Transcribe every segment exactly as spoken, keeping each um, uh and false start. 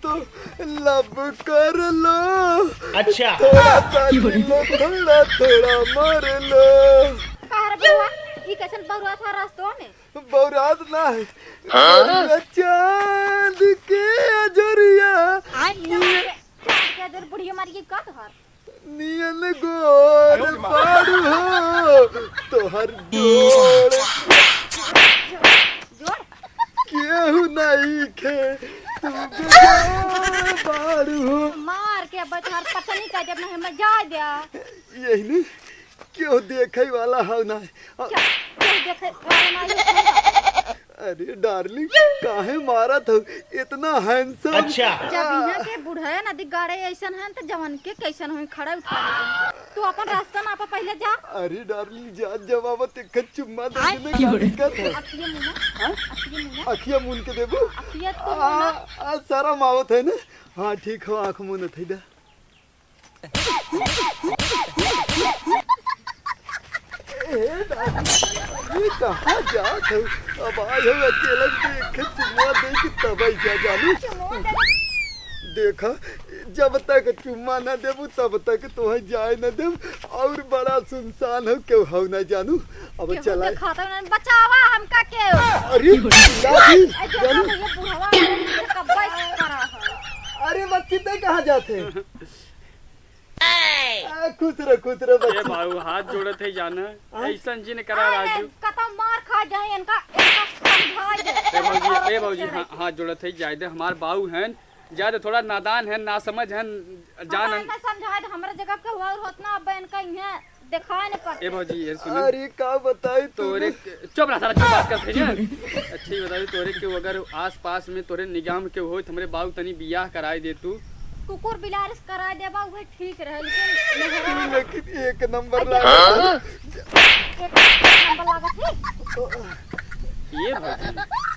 तो love कर लो। अच्छा। थोड़ा सा जी लो, थोड़ा, थोड़ा मर लो। का रे बउआ, ई कैसन बउआ था रास्तवा में? बउरात ना है। हाँ? बउरा चांद के अजोरिया। आय, चांद के, चांद के अजोर बुढ़िया मारी के का तोहार? नियन गोर बाड़ू हो, तोहर जोड़। जोड़? केहू नइखे, तू बेजोड़ बाड़ू हो। मार के अब तोहार पचनी कर देब, नहीं हमें जाए दे। यही नहीं, केहू देखे वाला हौ ना। क्या? केहू देखे वाला ना है? अरे darling, काहे मारत हो? इतना handsome। अच्छा। जब यहाँ के बुढ़े नदी गाड़े ऐसन हैं, तो जवन के कैसन होई, खड़ा उठा लेते। तू अपन रास्ता नापा, पहले जा। अरे darling, जा, जब आवत एक चुम्मा दे आय। देने का दिक्कत है? अखिया मुन्ना, हाँ? अखिया मुन्ना। अखिया मुन के देबू? अखिया तो आ, मुन्ना। आ, शरम आवत है ना? हाँ, ठीक हो, आँख मुन थे दा। ए, दादी, ये कहाँ जात हो? अब आए हो अकेले, देखे चुम्मा दे के तब आई जा जानू। देखा, जब तक चुम्मा ना देबू, तब तक तोहे जाए ना देब। और बड़ा सुनसान हो, केहू हो ना जानू। अब केहू चला। देखाता ना, बचावा हमका केहू। अरे, दादी, ऐसे जानू। तो ये बुढ़वा कब्बे करा है। अरे बच्ची, ते कहाँ जाते? आ, खुश रह, खुश रह ए बच्ची। बाबू, हाथ जोड़त है जाना, हाँ? ऐसन जिन करा अरे, राजू। कतौ मार खा जाए इनका, इनका समझाए दे। ए भौजी, ए भौजी, हाँ, हाथ जोड़त है, जाए दे, हमार बाऊ हैं, जाए दे, थोड़ा नादान हैं, नासमझ हैं, जान हमार ना समझाए दे, हमरे जगह के हुआ और होत ना, अब इनका इहाँ देखाए न पड़ते। ए भौजी, ये सुनो। अरे, का बताई तू? तोरे के, चुप रह साला, चुप बात करते हैं। अच्छी बताई तोरे के, अगर आस पास में तोरे निगाह में केहू होई, तो हमरे बाऊ तनी बियाह कराए दे तू। कुकुर बिलार से कराए देबा, उहे ठीक रहे, लेकिन मेहरा लेकिन एक नंबर अरे, लागत है। एक नंबर लागत है। ये भौजी,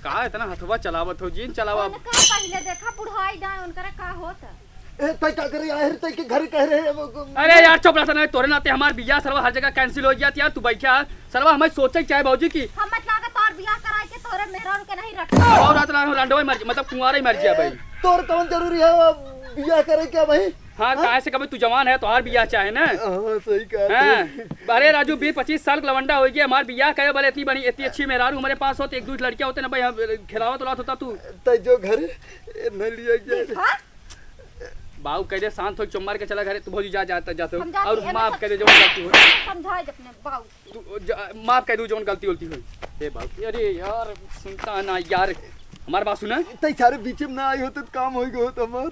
का इतना हथवा चलावत हो, जिन चलावा। उनका पहले देखा, बुढ़ाई जाए, उनकरा का होता? ए, तै का करे? आहिर तै के घर कह रहे हैं वो, अरे यार, चुप रहता ना, तोरे नाते हमार बियाह सरवा हर जगह cancel हो जात यार, तू बैठा। सरवा हमें सोचे के चाहे भौजी की। हम मत लागे तोर बियाह कराए के तोरे मेहरारू के नहीं रखे। और रात रात रंडवा ही मर, मतलब कुंवारा ही मर जिया भाई। तोर कौन जरूरी है वो बियाह करे के भाई? हाँ, हाँ? काहे से कभी तू जवान है, तोहार बियाह चाहे ना? हाँ, सही कहा हाँ। तू। अरे राजू, बीस पच्चीस साल के लवंडा हो गया, हमार बियाह करे वाले इतनी बड़ी, इतनी अच्छी मेहरारू हमारे पास होते, एक दो लड़कियां होते ना भाई, हम खिलावत उलावत होता तू। तै जो घर, ए, न लिया जाए। देखा? बाऊ कह दे शांत हो, चुप मार के चला घरे, तू भौजी जा, जा, जा तू। हम जाते और हैं, माफ कर दे जौन गलती होई। समझाए दे अपने बाऊ। तू जा, माफ कर दू जौन गलती उलती होई। ए बाऊ, अरे यार, सुनता ना यार, हमार बात सुना। तै सारे बीच में ना आई होते तो काम होई गयो होत हमार।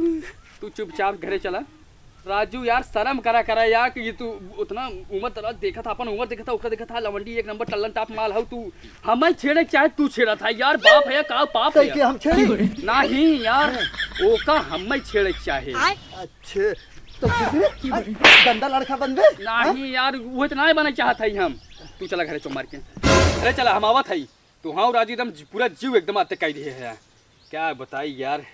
तू चुपचाप घरे चला। राजू यार, शर्म करा, करा यार कि ये तू उतना उम्र तरा देखा था, अपन उम्र देखा था, ओकरा देखा था, लवंडी एक नंबर टल्लन टाप माल हौ तू। हमें छेड़े के चाहे तू छेड़ा था यार, बाप है का पाप है? के हम छेड़े? नहीं यार, ओका हमें छेड़े के चाहे। अच्छे, तो कितने? गंदा लड़का बनबे? नहीं यार, वो इतना ही बने चाहत है हम। तू चला घरे चो मार के। अरे चला, हम आवत है। तो हाँ राजू, एकदम जि-, पूरा जीव एकदम आते कह दिए है यार। क्या बताई यार।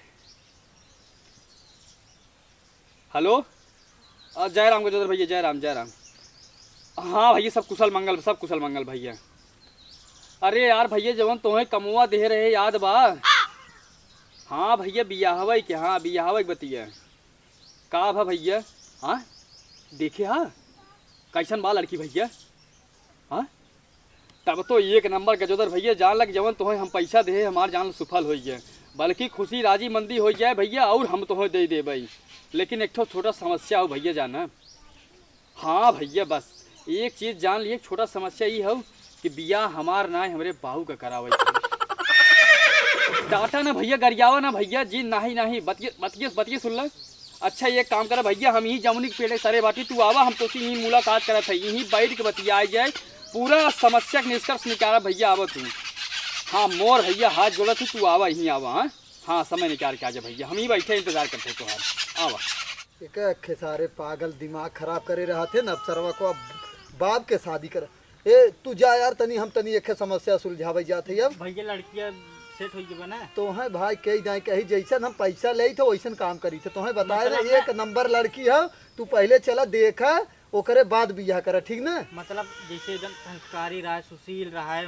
हेलो, अ, जय राम गजोधर भैया, जय राम, जय राम। हाँ भैया, सब कुशल मंगल, सब कुशल मंगल भैया। अरे यार भैया, जवन तोहे कमवा देहे रहे, याद बा? हाँ भैया, बियाहवा के, हाँ, बियाहवा के बतिया। का भा भैया? हाँ, देखे हा, कैसन बा लड़की भैया? हाँ, तब तो एक नंबर गजोदर भैया, जान लग जवन तोहे हम पैसा देहे, हमार जान सुफल होइ गए, बल्कि खुशी राजी मंदी होइ जाए भैया, और हम तोहे दे देबे। लेकिन एक ठो छोटा समस्या हो भैया जाना। हाँ भैया, बस एक चीज जान लिए, छोटा समस्या ई हो कि बियाह हमार ना, हमरे बाऊ का करावे के। डांटा ना भैया, गरियावा ना भैया जी, नाही, नाही, बतिये, बतिये, बतिये सुन ले। अच्छा, एक काम करा भैया, हम यहीं जामुनी के पेड़ के सरे बाटी, तू आवा, हम तोसे यहीं मुलाकात करत है, यहीं बैठ के बतियाई जाए, पूरा समस्या के निष्कर्ष निकाला भैया, आवा तू। हाँ, मोर भैया हाथ जोड़त हूँ, तू आवा, यहीं आवा, हाँ? हाँ, समय निकाल के आ जा भैया, हम ही बैठे इंतजार करते हैं तोहार, आवा। एक खेसारे पागल दिमाग खराब करे रहत है ना, अब सरवा को अब बाप के शादी कर। ए, तू जा यार, तनी हम तनी एक समस्या सुलझावे जात है अब। भैया, लड़किया सेट होइ गई बा ना? तोहे भाई कही जाए, कही जैसन हम पैसा लेई थे, वैसन काम करी थे। तोहे बताए मतलब रहे, ना एक नंबर लड़की है, तू पहले चला देखा, ओकरे बाद बियाह करा, ठीक ना? मतलब जैसे एकदम संस्कारी रहा है, सुशील रहा है,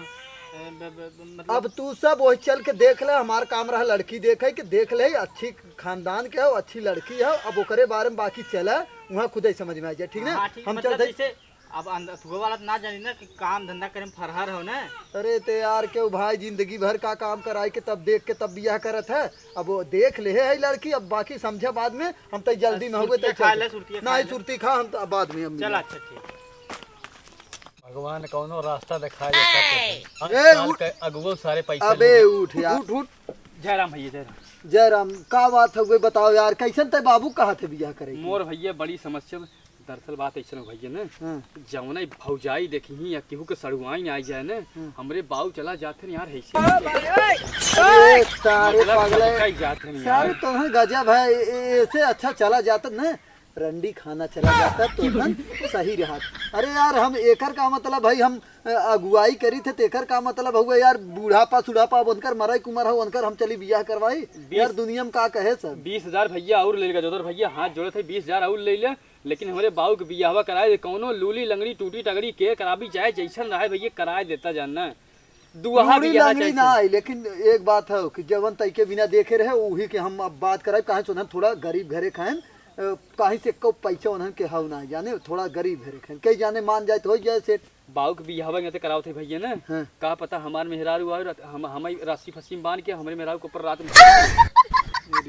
ब-, ब-, ब-, मतलब अब तू सब वही चल के देख ले, हमार काम रहा लड़की देखे के, देख ले, अच्छी खानदान के हो, अच्छी लड़की हो, अब ओकरे बारे में बाकी चला, वहाँ खुदे समझ में आ जाए, ठीक ना? हाँ, ठीक, हम मतलब चलते। जैसे अब अंद-, अथुआ वाला तो ना जानी ना कि काम धंधा करे में फरहर हो ना। अरे ते यार, केहू भाई जिंदगी भर का काम कराई के तब देख के तब बियाह करत है। अब वो देख ले है लड़की, अब बाकी समझा बाद में। हम तो जल्दी में हुए तो सुरतिया खा ले, सुरतिया खा नहीं, ले। सुरती खा, हम तो बाद में हम चल, मिलें। अच्छा, ठीक। भगवान कौनो रास्ता दिखाए देता तो। ए, उठ। अगुओ सारे पैसे अबे ले गए। उठ यार। उठ, उठ। जय राम भैया, जय राम। जय राम, का बात है, बताओ यार, कैसन ते बाबू कहा थे बियाह करे के? मोर भैया बड़ी समस्या। दरअसल बात ऐसन हो भैया ना, हाँ। जौने भौजाई देखी या केहू के सड़ुआइन आई जाए ना, हाँ। हमरे बाऊ चला जात हैं यार, ऐसे। अरे सारे मतलब पागल है। चमकाई जात हैं सारे यार। तोहन गजब है, ए-, ए-, ऐसे अच्छा चला जाता ना, रंडी खाना चला जाता तो हम सही रहा। अरे यार, हम एकर का मतलब भाई, हम, अ, अगुवाई करी थे, तेकर का मतलब हुआ यार, बुढ़ापा सुढ़ापा अब उनकर मराई कुमार हो, उनकर हम चली बियाह करवाई। बीस यार, दुनिया में का कहे सब। बीस हजार भैया और ले लेगा, जोदर भैया, हाथ जोड़े थे, बीस हजार और ले ले। लेकिन हमरे बाऊ के बियाहवा कराए दे, कौनो लूली लंगड़ी टूटी टगड़ी के कराबी, चाहे जैसन रहे भैया, कराए देता जान ना। दुआहा लूली बियाह लंगड़ी चाहे ना से। आई, लेकिन एक बात है कि जवन तई के बिना देखे रहे, उही के हम अब बात कराए, काहे से उन्हन थोड़ा गरीब घरे खाएन, अ, काहे से एको पैसा उन्हन के हव ना जाने, थोड़ा गरीब घरे खाएन, कई जाने मान जाए तो हो जाए सेठ। बाऊ के बियाहवा में ते करावत है भैया ना, हाँ। का पता हमार मेहरारू आवे रात, हम, हमारी रस्सी फस्सी में बांध के हमरे मेहरारू के ऊपर रात में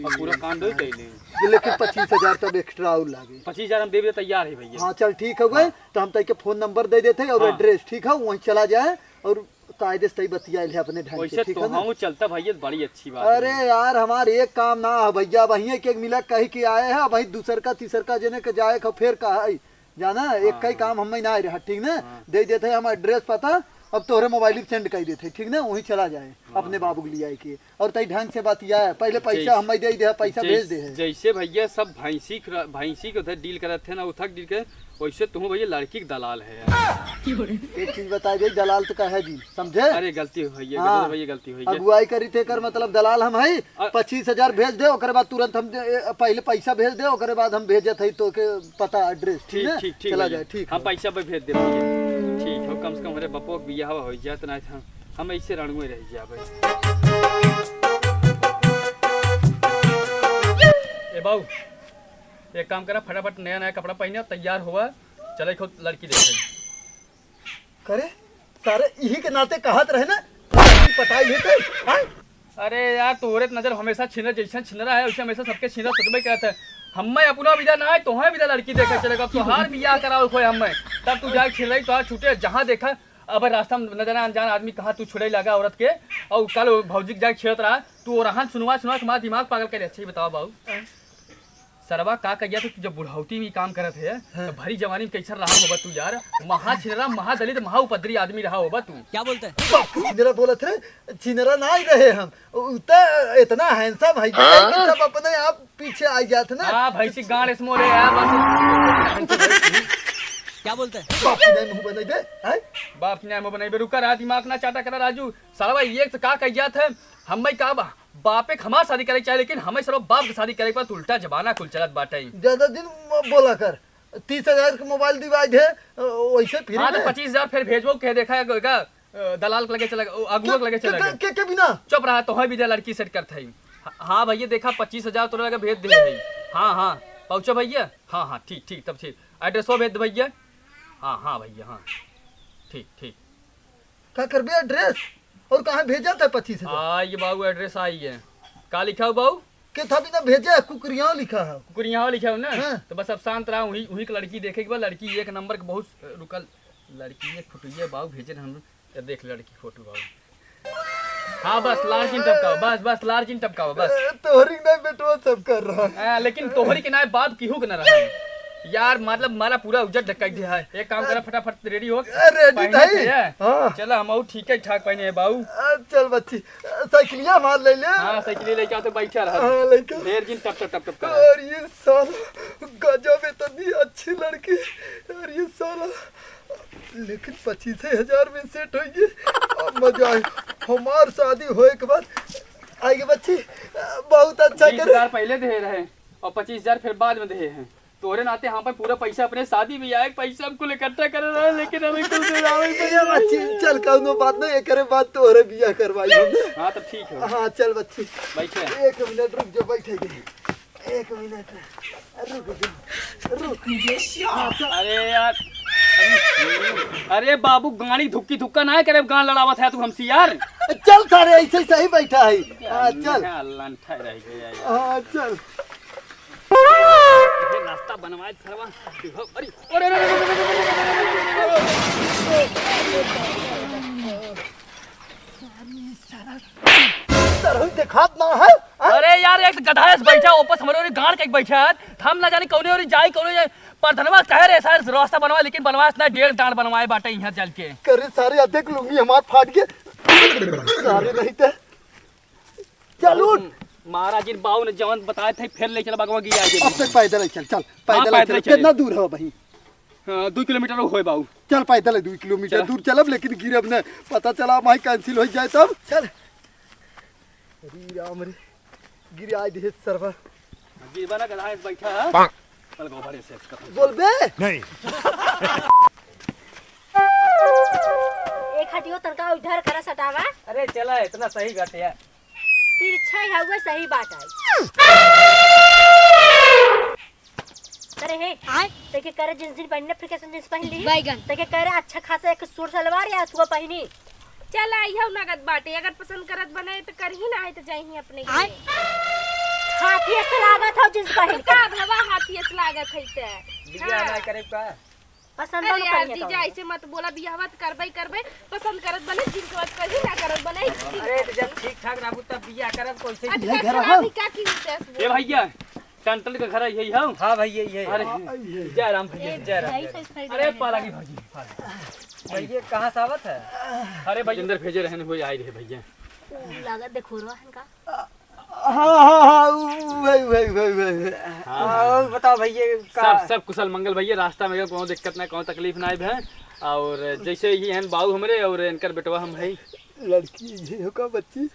और पूरा कांड हो कैले। लेकिन पच्चीस हजार तब extra और लागे। पच्चीस हजार हम देवे तैयार है भैया। हाँ, चल ठीक है, हाँ। तो हम तई के phone number दे देते हैं और हाँ। Address, ठीक है, वहीं चला जाए और कायदे से तई बतिया ले अपने ढंग से, वैसे ठीक तो है ना? हम चलता भैया, बड़ी अच्छी बात अरे है। यार, हमार एक काम ना है भैया, वहीं एक, एक मिला कह के आए हैं, वहीं दूसर का, तीसर का जने के जाए का, फिर का है? जाना, एक हाँ, कई हाँ। काम हमें ना रहा, ठीक ना? हाँ। दे देते हैं हम address पता, अब तोहरे mobile पे send कर देते हैं, ठीक ना? वहीं चला जाए, हाँ, अपने हाँ। बाबू के लिए आए के। और तई ढंग से बतिया, पहिले पैसा जैस-, हमें दे दे, पैसा जैस-, भेज दे है। जैसे भैया सब भैंसी क-, भैंसी के उधर deal करत थे ना, उधर deal करे, वैसे तुम भैया लड़की के दलाल है यार। एक चीज बता दे, दलाल तो का है जी, समझे? अरे गलती हो भैया, हाँ। गलती हो भैया, गलती हो भैया। अगुवाई करी थे कर मतलब दलाल हम है, अ- पच्चीस हजार भेज दे, ओकरे बाद तुरंत हम दे, ए, पहिले पैसा भेज दे, ओकरे बाद हम भेजत हई तो के पता, address, ठीक ठीक, ना? ठीक, ठीक चला भैया। जाए, ठीक हम है। पैसा पे भेज दे भैया। ठीक हो, कम से कम हमरे बपो के बियाह हो जात ना, हम, हम ऐसे रणुए रह जाबे। ए बाऊ, एक काम करा, फटाफट नया नया कपड़ा पहने, तैयार होवा, चले खो लड़की देखे। करे, सारे इही के नाते कहत रहे ना, पटाई लेते, हाँ? अरे यार, तोहरे त नजर हमेशा छिनर जैसन छिनरा है, वैसे हमेशा सबके छिनर सोचबे करत है। हम्मे अपना विदा ना है, तोहे विदा लड़की देखे चलेगा। अब तोहार बियाह कराओ खोए हम्मे, तब तू जाए छिनराई, तोहार छूटे जहाँ देखा। अब रास्ता में नजर अनजान आदमी कहाँ तू छुड़े लगा औरत के, और कल भौजी के जाए छेड़त रहा, तू ओरहन सुनवा सुनवा के हमारा दिमाग पागल करे। अच्छा, ये बताओ बाबू, सरवा का कहिया तो तू जब बुढ़ौती में काम करत है, हाँ। तो भरी जवानी में कैसन रहा होबा तू यार? महा छिनरा, महा दलित, महा उपद्री आदमी रहा होबा तू। क्या बोलते हैं? बाप, छिनरा बोलत है, छिनरा ना ही रहे हम। उ त इतना handsome है, हाँ? कि सब अपने आप पीछे आ जात ना। हाँ, भैंसी गांड इसमो ले आया बस। क्या बोलते हैं? बाप की नहीं मुंह बनाई बे, हैं? बाप की नहीं मुंह बनाई बे, रुका रहा, दिमाग ना चाटा करा राजू। सरवा ये तो का कहिया था, हम भाई का बा? बापे के हमार शादी करे के चाहे, लेकिन हमें सब बाप के शादी करे के बाद उल्टा जमाना कुल चलत बाटे। ज्यादा दिन म-, बोला कर। तीस हजार के mobile दिवाई दे, अ, वैसे free हाँ, तो में। पच्चीस हजार फिर भेजबो, के देखा है, का, अ, दलाल के लगे चला गया, अगुआ के लगे चला गया। के, के बिना? चुप रहा, तोहे भी दे लड़की set करत है। हाँ, हाँ भैया, देखा, पच्चीस हजार तोरे लगे भेज दे है। हाँ, हाँ, पहुँचो भैया। हाँ, हाँ, ठीक, ठीक, तब ठीक। Address भेज दे भैया। हाँ, हाँ भैया, हाँ, ठीक, ठीक। का करबे address? और कहाँ भेजा था पच्चीस हजार? आ, ये बाबू address आई है। का लिखा हो बाबू? के था भी ना भेजा है, कुकरियाव लिखा है। कुकरियाव लिखा हो ना? हाँ। तो बस अब शांत रहा, वही, वही एक लड़की देखे के बाद, लड़की एक नंबर के बहुत, रुकल, लड़की एक फोटो ये बाबू भेजे हम, ये देख लड़की फोटो बाबू। हाँ, बस large in टपकाओ, बस, बस large in टपकाओ, बस। ए, तोहरी नहीं बेटवा सब कर रहा है। हाँ, लेकिन तोहरी के नाय बाप केहू के ना रहा। यार, मतलब, मारा पूरा उजर ढकाई दिया है। एक काम करा, फटाफट ready हो। ए, ready पहने नहीं। थे, ये। हाँ। चला, हम और ठीक है ठाक पहने हैं, बाऊ। ए, चल बच्ची, ए, साइकिलिया मार ले ले। हाँ, साइकिलिया लेके आओ तो बैठा रहा। हाँ, लेके। ढेर दिन टप, टप, टप, टप करा। और ये साला गजब, इतनी अच्छी लड़की। और ये साला लेकिन पच्चीस हजार में set होइए, अब मजा आए। हमार शादी होए के बाद आइगे बच्ची, बहुत अच्छा बीस हजार करे। पहले दे रहे और पच्चीस हजार फिर बाद में दे हैं। तोरे नाते हम पे पूरा पैसा, अपने शादी ब्याह के पैसा हम कुल इकट्ठा करे रहे, लेकिन हमें कुल दे आवे के ये बच्ची, चल, कौनो बात नहीं, एकरे बाद तोरे बियाह करवाई हम। हाँ, तब ठीक है। हाँ, चल बच्ची। बैठे। एक मिनट रुक जा, बैठे के। एक मिनट, रुक जा, रुक। हाँ, चल। अरे यार, अरे बाबू, गाड़ी धुक्की धुक्का ना करे, गान लड़ावत है तू हमसे यार। चल सारे, ऐसे ही सही बैठा है। हाँ, चल। लंठा रह गया यार। हाँ, चल। ये रास्ता बनवाए सरवा। अरे, अरे, अरे, अरे, अरे, अरे, अरे, अरे, अरे। सरहु देखात ना है, हाँ? अरे यार, एक गधा से बैठा, वापस हमरे ओरी गाड़ के बैठा है। हम ना जाने कौने ओरी जाई, कौने जाई। प्रधानवा कहे रहे सर, रास्ता बनवाए, लेकिन बनवाए ना, डेढ़ डांड बनवाए बाटे यहाँ चल के। करे सारे, अधेक लुंगी हमार फाट के। सारे नहीं ते। चल उठ। महाराज जी, बाऊ ने जवन बताए थे, फिर ले चला बगवा गिरा दे। अब तक पैदल ही चल, चल, हाँ, पैदल ही पैदल चल। ही चल। कितना दूर है भाई? हाँ, दो किलोमीटर होए बाऊ। चल पैदल ही, दो किलोमीटर चल। दूर चलब, लेकिन गिरब न, पता चला माई cancel हो जाए तब। चल। अरे राम रे, गिरा दे सरवा। गिरबा ना, गधा से बैठा है। पाक। चल गोबर से इसका। बोलबे? नहीं। एक हटियो तनका उधर करा सटावा। अरे चला, इतना सही बात है। तिरछा ही हउवे, सही बात है। करे हे, आय? तेके करे jeans jeans पहनने, फिर कैसन jeans पहन ली? बैगन। तेके करे अच्छा खासा एक सूट सलवार या अथुआ पहनी। चल आई हऊ नगद बाटे, अगर पसंद करत बने तो करही, ना है तो जाही अपने आय? घरे। हाथी अस लागत हो jeans पहन के। का भवा हाथी अस लागत है ते? बिटिया हाँ। ना करे का? पसंद अरे न यार करिए जीजा, कौनो। ऐसे मत बोला, बियाहवा तो करबे ही करबे, पसंद करत बने, जिनके बाद करबे ना करत बने, अरे तो जब ठीक ठाक रहबू तब बियाह करब, कोई से अच्छा, ये घर खराब है? है, का की होते हैं? ए भैया, टंटन का घर यही है? हाँ भैया, यही है। अरे, हाँ, यही है। जय राम भैया, ए, जय राम, भाई जय से राम। अरे, पालागी भौजी, पालागी। भैया, कहाँ से आवत है? अरे भाई, अंदर भेजे रहन, हुए आई रहे भैया। ऊ लागत देखो रो हनका। हाँ, हाँ, हाँ, उ-, वही, वही, वही, वही। हाँ, हाँ, हाँ। और बताओ भैया, का सब, सब कुशल मंगल भैया, रास्ता में कोनो दिक्कत ना, कोनो तकलीफ ना आइब है। और जैसे ही हैं बाऊ हमरे और इनकर बेटवा हम है। लड़की ये हो का बच्ची?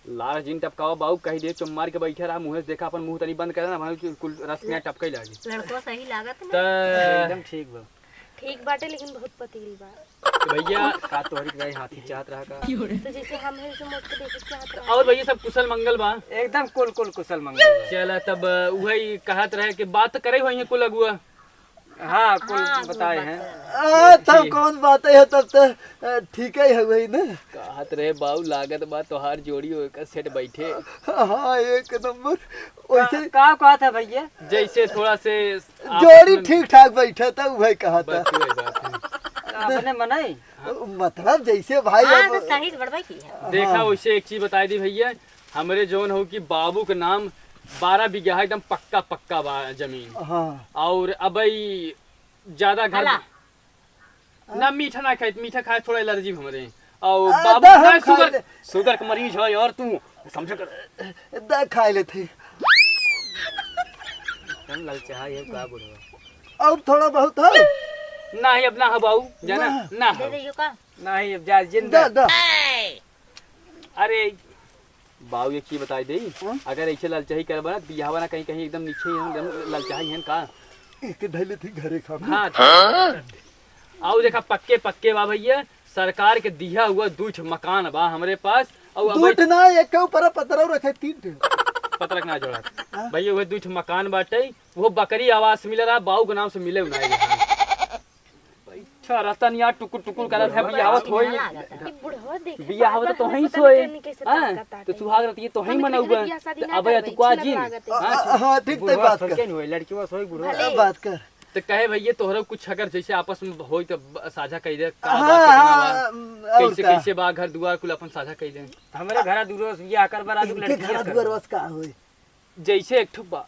लार जिन टपकावा बाऊ, कही दे चुम मार के बैठे रहा, मुँह से देखा, अपन मुँह तनी बंद करे ना, भाई कुल रस में टपके लागी। लड़को सही लागत ना। त एकदम ठीक बा। ठीक बाटे, लेकिन बहुत पतील बा। तो भैया, का तोहरी के भाई हाथी चाहत रहा का? तो जैसे हम हैं, उसे मोट के देखे चाहत रहा। और भैया, सब कुशल मंगल बा? एकदम कुल, कुल कुशल मंगल बा। चला, तब, अ, उहई कहत रहे कि बात करे होई हैं कुल अगुआ। हाँ, कुल हाँ, बताए हैं। बात करे। आ, तब जी। कौन बात है, तब तो, अ, ठीक ही है वही ना। कहत रहे, बाऊ, लागत बा तोहार जोड़ी ओकर सेट बैठे। हाँ, एक नंबर। वैसे का, का कहत है भैया? जैसे थोड़ा से जोड़ी आपस में ठीक ठाक बैठे, तब वही कहत है। बस वही बात है। अपने मनई? मतलब जैसे भाई हाँ, अब तो सही से बड़वाई की है। देखा, हाँ। वैसे एक चीज बताई दी भैया, हमरे जौन हो कि बाबू के नाम बारह बीघा है, एकदम पक्का पक्का बा जमीन। हाँ। और अब ई ज्यादा घर हला। ना मीठा ना खाए, मीठा खाए थोड़ा एलर्जी हमरे। और आ, बाबू दा हम ना खा शुगर, ले। शुगर के मरीज है और तू समझ कर। दा खाए लेते। हम ललचाहा ये का बुढ़वा। और थोड़ा बहुत है? नहीं, अब ना हो बाऊ, जाना, ना। ना दे हो। दे यो का? नहीं, अब जा, जिंदा। दा, दा। अरे, बाऊ एक चीज बताई देई, हाँ? अगर ऐसे ललचाही करबा ना, बियाहवा ना कहीं, कहीं एकदम नीचे ही हम एकदम ललचाही हैं का? एक धैले थी घरे खाबू। हाँ, हाँ? आऊ देखा, पक्के, पक्के बा भैया, सरकार के दिया हुआ दू ठे मकान बा हमरे पास। और अब दू ठे ना, एक के ऊपर पतरा रखे, तीन ठे। पतरा के ना जोड़ा। हाँ? भैया, वह दू ठे मकान बाटे, वो बकरी आवास मिले रहा, बाऊ के नाम से मिले ना। बैठा रहता नहीं यार, टुकुर टुकुर करत है, बियाहत होई। ई बुढ़वा देखे बियाह बार होत बार तो हमें वहीं पता सोए। नहीं कैसे हाँ, ताकत आ तो गई। सुहाग रात ये तो हमें वहीं कभी मनौबा। बियाह शादी ना अबे करबै, तू का अच्छी ना जिन? लागत है। हाँ, हाँ, ठीक, तै बुढ़वा बात सोए कर। के नहीं होए, लड़की बस होई बुढ़वा। ए, बात कर। तो कहे भैया, तोहरा कुछ अगर जैसे आपस में होई तो ब-, साझा कह दे, का हाँ, बा, कितना बा, हाँ, और कैसे, का? कैसे बा घर दुआर कुल अपन साझा कह दे। हमरे घर दुआर बियाह कर बरा इनके लड़की घर कर। दुआर बस का होई? जैसे एक ठो बा-,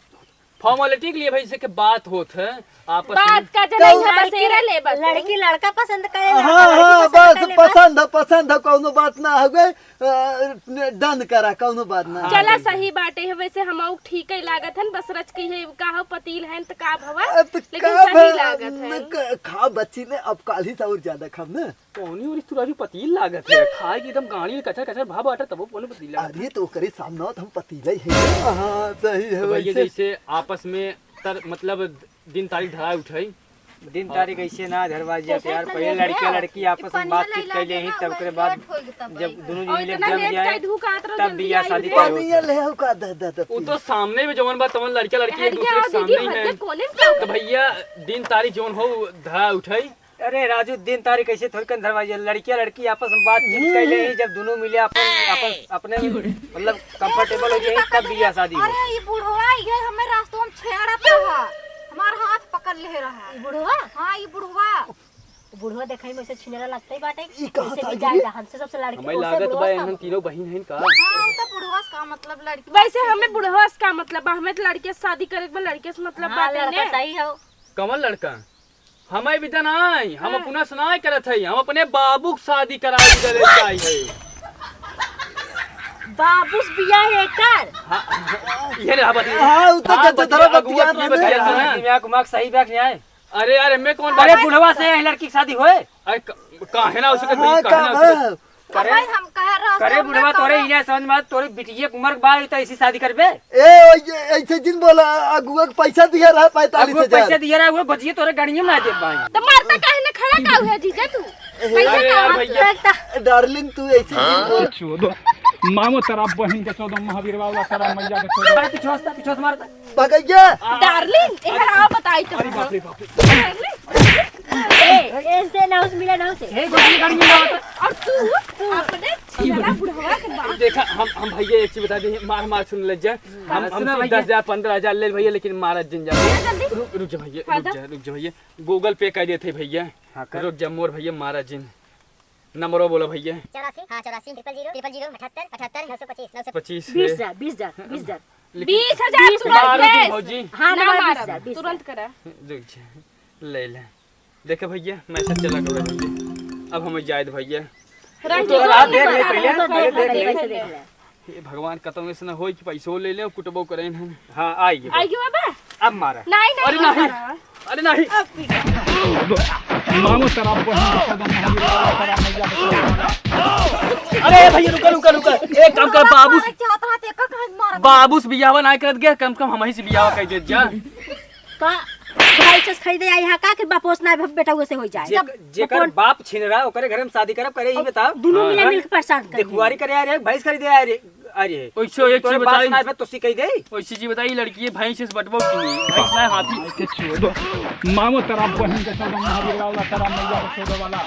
formality के लिए भाई, जैसे कि बात होत है आपस में। बात का जनाई कौन है, बसेरा ले बस। लड़की लड़का पसंद करे, हाँ, लड़का लड़की हाँ, पसंद बस करे, बस। पसंद है, पसंद है, कौनो बात ना हो गए, अ, done करा, कौनो बात ना। हाँ, चला, बिल्कुल। सही बाटे है, वैसे हम ठीक ही लागत हन, बस रच के है, का हो, पतील हन त का भवा, अब तो लेकिन का सही भा-, लागत न है। क-, खा बच्ची ने, अब काल्हि से और ज्यादा खाब ना। कौनी ओरी तू राजू पतील लागत है? खाए की एकदम गाड़ी में कचर कचर भा बाटे तबो कौनो पतील लागत है? अरे तो ओकरे सामने तो हम पतीला ही है। हाँ, सही है तो भैया वैसे। जैसे आपस में तर-, मतलब दिन तारीख धरा उठई। दिन तारीख ऐसे ना धरवा जात यार, पहिले लड़किया लड़की आपस में बातचीत कर ले ही, तब ओकरे बाद जब दोनों जने जम जाए, तब बियाह शादी करो। पनिया ले आओ का, द, द, द, वो तो सामने में जवन बा तवन लड़किया लड़की एक दूसरे के सामने ही है। तो भैया, दिन तारीख जवन हो धरा उठई। अरे राजू, दिन तारीख ऐसे थोड़ी कन धरवा जाए, लड़किया लड़की आपस में बातचीत कर ले ही, जब दोनों मिले अपन, अपन, अपने मतलब कंफर्टेबल हो जाए, तब बियाह शादी हो। अरे, ये बुढ़वा, ये हमें रास्तों में छेड़त रहा, हमार हाथ पकड़ ले रहा। ई बुढ़वा? हाँ, ये बुढ़वा। बुढ़वा देखई में ऐसे छिनरा लगते ही बाटे। ई कहाँ से आई जाए? हमसे सबसे लड़के हमें लागत बा, इन्हन तीनों बहिन हैं का? हाँ, हम तो बुढ़वा से का मतलब, लड़की। वैसे हमें बुढ़वा से का मतलब बा? हमें तो लड़के से शादी करे के बा, लड़के से मतलब बाटे ने। सही हो। कमल लड़का? हमें भी तो नाई, हम अपना से नाई करत हई, हम अपने बाबू के शादी करावे के लिए आई हई। बाबू से बियाह एकर? हाँ, ये रे, हाँ, बतिया। हाँ, उ तो हाँ, जब बतिया, धरा अगुआ बतिया की ना। बतिया था ना। दिमाग उमाग सही बैठ जाए। अरे यार, मैं कौन अरे बात बुढ़वा से यही लड़की की शादी होए? अरे क-, काहे ना उसके हाँ, भाई, काहे ना का-, उसके हाँ। करे, भाई, हम कह रहे करे बुढ़वा, तोरे इन्हें समझ में, तोरे बिटिया के उम्र के बाद तो ऐसी शादी करबे? ए, ऐसे जिन बोला, अगुआ के पैसा दिया रहा पैंतालीस हजार। पैसा दिया रहा, वो भजिए तोरे गाड़ियों में ना दे भाई। तो मारता काहे ना खड़ा का हुआ जीजा तू? अरे यार भैया। डार्लिंग, तू ऐसे जिन बोला। चोदो। मामो तेरा बहिन के चोदो, महावीर बाबा तेरा मैया के चोदो। अरे पीछे हंसता, पीछे हंस मारता। भगैया। डार्लिंग, एहर आओ बताई तो। अरे बाप रे बाप रे। डार्लिंग। ए, इनसे ना उस मिला ना उसे। ए, गोदी गाड़ी में ना होता। और तू, तू अपने छिलरा बुढ़वा के बाप। देखा, हम, हम भैया एक चीज बता दे, मार, मार सुन ले जा। हम, हाँ, हम सुना भैया। दस हजार, पन्द्रह हजार ले भैया, लेकिन मारा जिन जा। जल्दी। रुक, रुक जा भैया, हाँ, रुक जा, रुक जा भैया। Google Pay कर देते भैया। हाँ, कर। रुक जा मोर भैया, मारा जिन। नंबरो बोला भैया। चौरासी, हाँ, चौरासी, triple zero, triple zero, अठहत्तर, अठहत्तर, नौ सौ पच्चीस, नौ सौ पच्चीस बीस है। हजार, बीस हजार, बीस हजार। लेकिन बीस हजार बीस तुरंत हजार। मारो कैश। भौजी। हाँ, ना मारो, बीस हजार, बीस हजार। तुरंत करा। रुक जा, ले ले। देखे भैया, message चला गया भैया। अब हमें जाए दे भैया। रख तो दे, आप देख ले पहले, पहले देख ले। वैसे देख ले। हे भगवान, कतौ ऐसे ना होई कि पैसो ले ले और कुटबो करें हम। हाँ, आइए। आइए बाबा। अब मारा। नहीं, नहीं, अरे नहीं। मारा। अरे नहीं। अब पीटा। मामो तेरा बहन का कदम है, तेरा मैया का कदम है। अरे भैया, रुका, रुका, रुका। एक काम कर, बाबू से, मारा, चाहत रहा, ते का कहे मारा? बाबू से बियाह ना करत गया, कम कम हमही से बियाह कर दे जा। का भैंस खरीदे आई हा का कि बापोस ना बेटा उसे हो जाए? जे-, जेकर बाप छिनरा, ओकरे घर में शादी करब, करे, ई बताओ। दोनों मिला हाँ। मिलके परेशान कर दिए। देखुआरी करे आ रहे, भैंस खरीदे आ रहे, आ रहे। ओइसे एक तोरे चीज बाप बताई। ना बे, तो सिखाई दे। ओइसे चीज बताई, लड़की है भैंस से बटबो की नहीं, भैंस ना हाथी। मामो तेरा बहन के चोदो, महावीर वाला तेरा मैया के चोदो वाला।